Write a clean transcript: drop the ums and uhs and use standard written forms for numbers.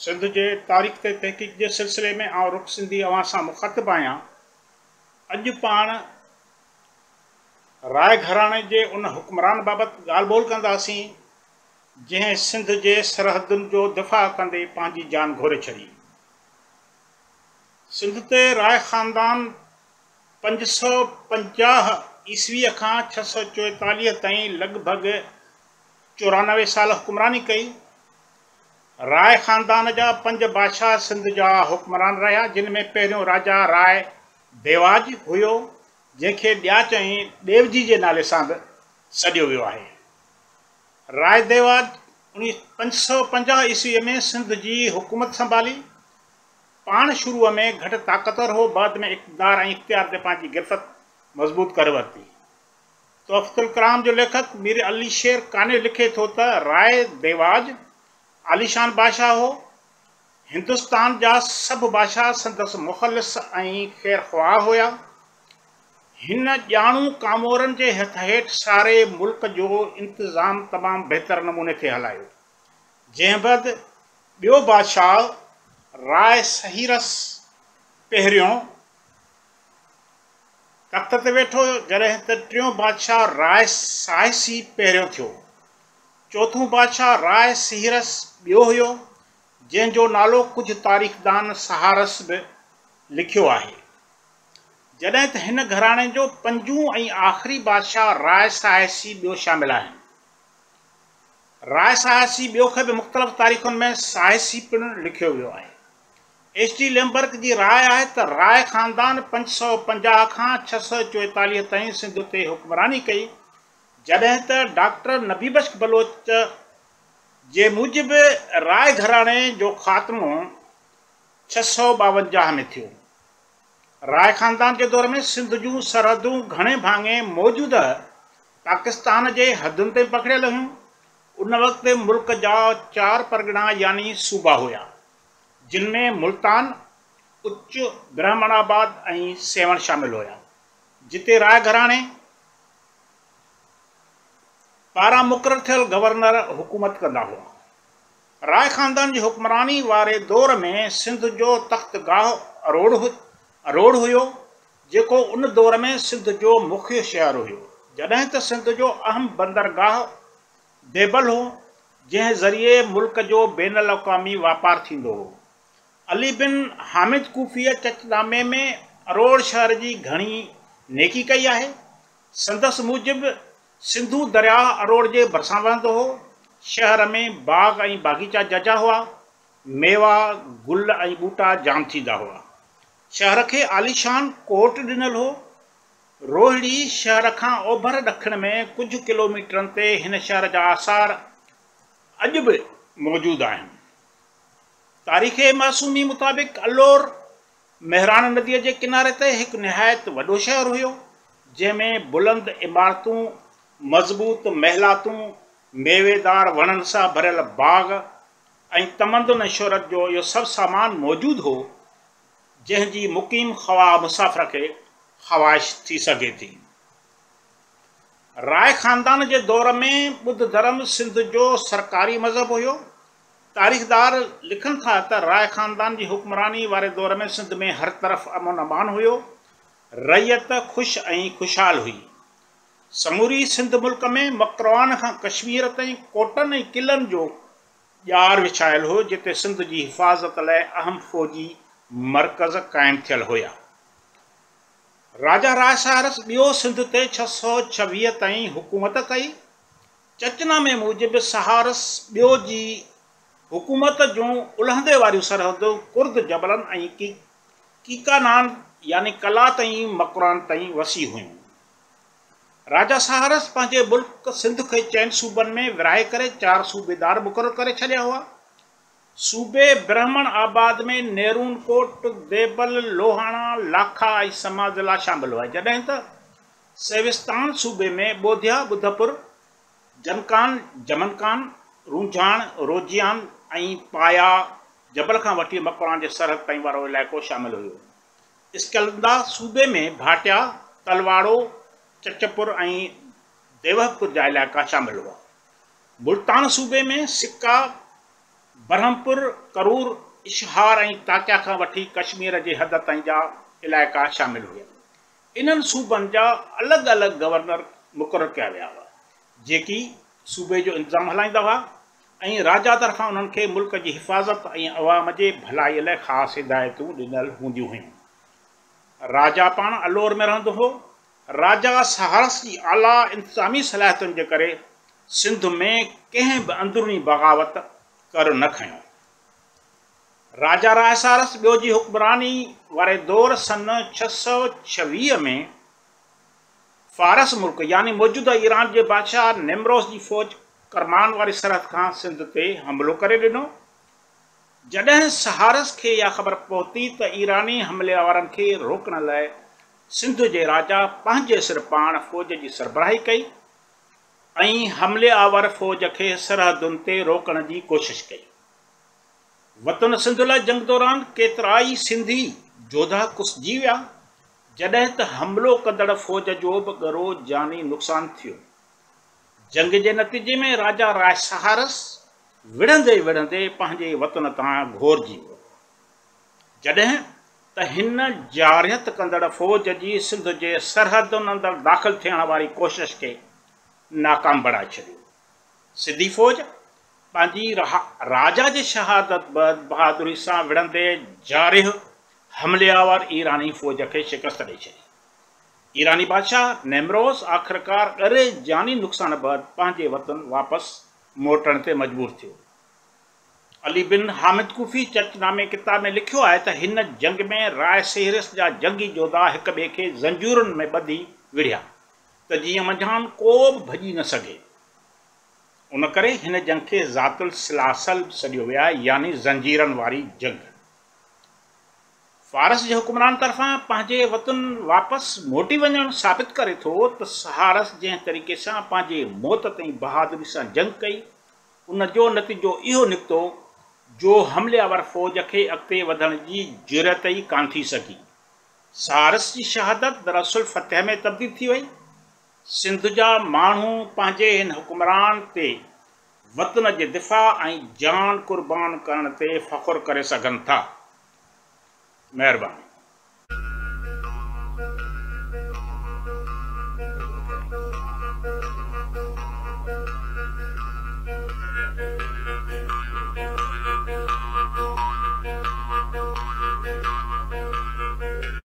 سنڌ جي تاريخ تي تحقيق جي سلسلي ۾ آئون رخ سنڌي اوهان سان مخاطب آهيان. اڄ پاڻ راء گهراڻي جي ان حڪمران بابت ڳالهه ٻولهه ڪنداسين، جنهن سنڌ جي سرحدن جو دفاع ڪندي پنهنجي جان گهوري ڇڏي. سنڌ تي راء خاندان 550 عيسويء کان 644 تائين لڳ ڀڳ 94 سال حڪمراني ڪئي. راء خاندان جا پنج بادشاهه سنڌ جا حڪمران رهيا، جن ۾ پهريون راجا راء ديواج هيو، جنهن کي ڏياچ ۽ ڏيوجي جي نالي سان به سڏيو ويو آهي. راء ديواج 550 عيسويء ۾ سنڌ جي حڪومت سنڀالي. پاڻ شروع ۾ گهٽ طاقتور هو، بعد ۾ اقتدار ۽ اختيار تي پنهنجي گرفت مضبوط ڪري ورتي. تحفة الڪرام جو ليکڪ مير علي شير قانع لکي ٿو ته راء ديواج عاليشان بادشاهه هو. هندستان جا سڀ بادشاهه سندس مخلص ۽ خيرخواهه هيا. هن ڄاڻو ڪامورن جي هٿ هيٺ ساري ملڪ جو انتظام تمام بهتر نموني ٿي هلايو. جنهن بعد ٻيو بادشاهه راء سهيرس پهريون تخت تي ويٺو، جڏهن ته ٽيون بادشاهه راء ساهسي پهريون ٿيو. چوٿون بادشاهه راء سهيرس ٻيو هيو، جنهن جو نالو ڪجهه تاريخدان سهارس به لکيو آهي. جڏهن ته هن گهراڻي جو پنجون ۽ آخري بادشاهه راء ساهسي ٻيو شامل آهن. راء ساهسي ٻيو کي به مختلف تاريخن ۾ ساهسي پڻ لکيو ويو آهي. ايڇ ٽي ليمبرڪ جي راء آهي ته راء خاندان 550 کان 644 تائين سنڌ تي حڪمراني ڪئي، جڏهن ته ڊاڪٽر نبي بخش بلوچ جي موجب راء گهراڻي جو خاتمو 652 ۾ ٿيو. راء خاندان جي دور ۾ سنڌ جون سرحدون گهڻي ڀاڱي موجوده پاڪستان جي حدن تائين پکڙيل هيون. ان وقت ملڪ جا چار پرڳڻا يعني صوبا هيا، جن ۾ ملتان، اچ، برهمڻ آباد ۽ سيوهڻ شامل هيا، جتي راء گهراڻي پاران مقرر ٿيل گورنر حڪومت ڪندا هئا. راء خاندان جي حڪمراني واري دور ۾ سنڌ جو تخت گاهه اروڙ هيو، جيڪو ان دور ۾ سنڌ جو مکيه شهر هيو، جڏهن ته سنڌ جو اهم بندرگاهه ديبل هو، جنهن ذريعي ملڪ جو بين الاقوامي واپار ٿيندو هو. علي بن حامد ڪوفيء چچ نامي ۾ اروڙ شهر جي گهڻي نيڪي ڪئي آهي. سندس موجب سنڌو درياهه اروڙ جي ڀرسان وهندو هو. شهر ۾ باغ ۽ باغيچا ججها هئا. ميوا، گل ۽ ٻوٽا جام ٿيندا هئا. شهر کي عاليشان ڪوٽ ڏنل هو. روهڙي شهر کان اوڀر ڏکڻ ۾ ڪجهه ڪلوميٽرن تي هن شهر جا آثار اڄ به موجود آهن. تاريخ معصومي مطابق الور مهراڻ نديء جي ڪناري تي هڪ نهايت وڏو شهر هيو، جنهن ۾ بلند عمارتون، مضبوط محلاتون، ميويدار وڻن سان ڀريل باغ ۽ تمدن ۽ شهرت جو اهو سڀ سامان موجود هو، جنهن جي مقيم خواه مسافر کي خواهش ٿي سگهي ٿي. راء خاندان جي دور ۾ ٻڌ ڌرم سنڌ جو سرڪاري مذهب هيو. تاريخدار لکن ٿا ته راء خاندان جي حڪمراني واري دور ۾ سنڌ ۾ هر طرف امن امان هيو، رعيت خوش ۽ خوشحال هئي. سموري سنڌ ملڪ ۾ مڪران کان ڪشمير تائين ڪوٽن ۽ قلعن جو ڄار وڇايل هو، جتي سنڌ جي حفاظت لاء اهم فوجي مرڪز قائم ٿيل هيا. راجا راء سهارس ٻيو سنڌ تي 626 تائين حڪومت ڪئي. چچنامي موجب سهارس ٻيو جي حڪومت جون الهندي واريون سرحدون ڪرد جبلن ۽ ڪيڪانان يعني قلات ۽ مڪران تائين وسيع هيون. راجا سهارس پنهنجي ملڪ سنڌ کي چئن صوبن ۾ ورهائي ڪري چار صوبيدار مقرر ڪري ڇڏيا هئا. صوبي برهمڻ آباد ۾ نيرون ڪوٽ، ديبل، لوهاڻا، لاکا ۽ سما ضلعا شامل هئا، جڏهن ته سيوستان صوبي ۾ ٻوڌيا، ٻڌپور، جنڪان، جمنڪان، رونجهاڻ، روجيان ۽ پايا جبل کان وٺي مڪران جي سرحد تائين وارو علائقو شامل هيو. اسڪلندا صوبي ۾ ڀاٽيا، تلواڙو، چچپور ۽ ديوهپور جا علائقا شامل هئا. ملتان صوبي ۾ سڪا، برهمپور، ڪرور، اشهار ۽ تاڪيا کان وٺي ڪشمير جي حد تائين جا علائقا شامل هيا. انهن صوبن جا الڳ الڳ گورنر مقرر ڪيا ويا هئا، جيڪي صوبي جو انتظام هلائيندا هئا ۽ راجا طرفان انهن کي ملڪ جي حفاظت ۽ عوام جي ڀلائيء لاء خاص هدايتون ڏنل هونديون هيون. راجا پاڻ الور ۾ رهندو هو. راجا سهارس جي اعليٰ انتظامي صلاحيتن جي ڪري سنڌ ۾ ڪنهن به اندروني بغاوت ڪر نه کنيو. راجا راء سهارس ٻيو جي حڪمراني واري دور سن 626 ۾ فارس ملڪ يعني موجوده ايران جي بادشاهه نيمروز جي فوج ڪرمان واري سرحد کان سنڌ تي حملو ڪري ڏنو. جڏهن سهارس کي اها خبر پهتي ته ايراني حملي آورن کي روڪڻ لاء سنڌ جي راجا پنهنجي سر پاڻ فوج جي سربراهي ڪئي ۽ حملي آور فوج کي سرحدن تي روڪڻ جي ڪوشش ڪئي. وطن سنڌ لاء جنگ دوران ڪيترائي سنڌي جوڌا ڪسجي ويا، جڏهن ته حملو ڪندڙ فوج جو به ڳرو جاني نقصان ٿيو. جنگ جي نتيجي ۾ راجا راء سهارس وڙهندي وڙهندي پنهنجي وطن تان گهورجي ويو. جڏهن ته هن جارحيت ڪندڙ فوج جي سنڌ جي سرحدن اندر داخل ٿيڻ واري ڪوشش کي ناڪام بڻائي ڇڏيو. سنڌي فوج پنهنجي راجا جي شهادت بعد بهادري سان وڙهندي جارح حملي آور ايراني فوج کي شڪست ڏئي ڇڏي. ايراني بادشاهه نيمروز آخرڪار ڳري جاني نقصان بعد پنهنجي وطن واپس موٽڻ تي مجبور ٿيو. علي بن حامد ڪوفي چچ نامي ڪتاب ۾ لکيو آهي ته هن جنگ ۾ راء سهرس جا جنگي جوڌا هڪ ٻئي کي زنجيرن ۾ ٻڌي وڙهيا ته جيئن منجهائن ڪو به ڀڄي نه سگهي. ان ڪري هن جنگ کي ذات السلاسل به سڏيو ويو آهي يعني زنجيرن واري جنگ. فارس جي حڪمران طرفان پنهنجي وطن واپس موٽي وڃڻ ثابت ڪري ٿو ته سهارس جنهن طريقي سان پنهنجي موت تائين بهادري سان جنگ ڪئي ان جو نتيجو اهو نڪتو جو حملي آور فوج کي اڳتي وڌڻ جي جرئت ئي ڪانه ٿي سگهي. سهارس جي شهادت دراصل فتح ۾ تبديل ٿي وئي. سنڌ جا ماڻهو پنهنجي هن حڪمران تي وطن جي دفاع ۽ جان قربان ڪرڻ تي فخر ڪري سگهن ٿا. مهرباني.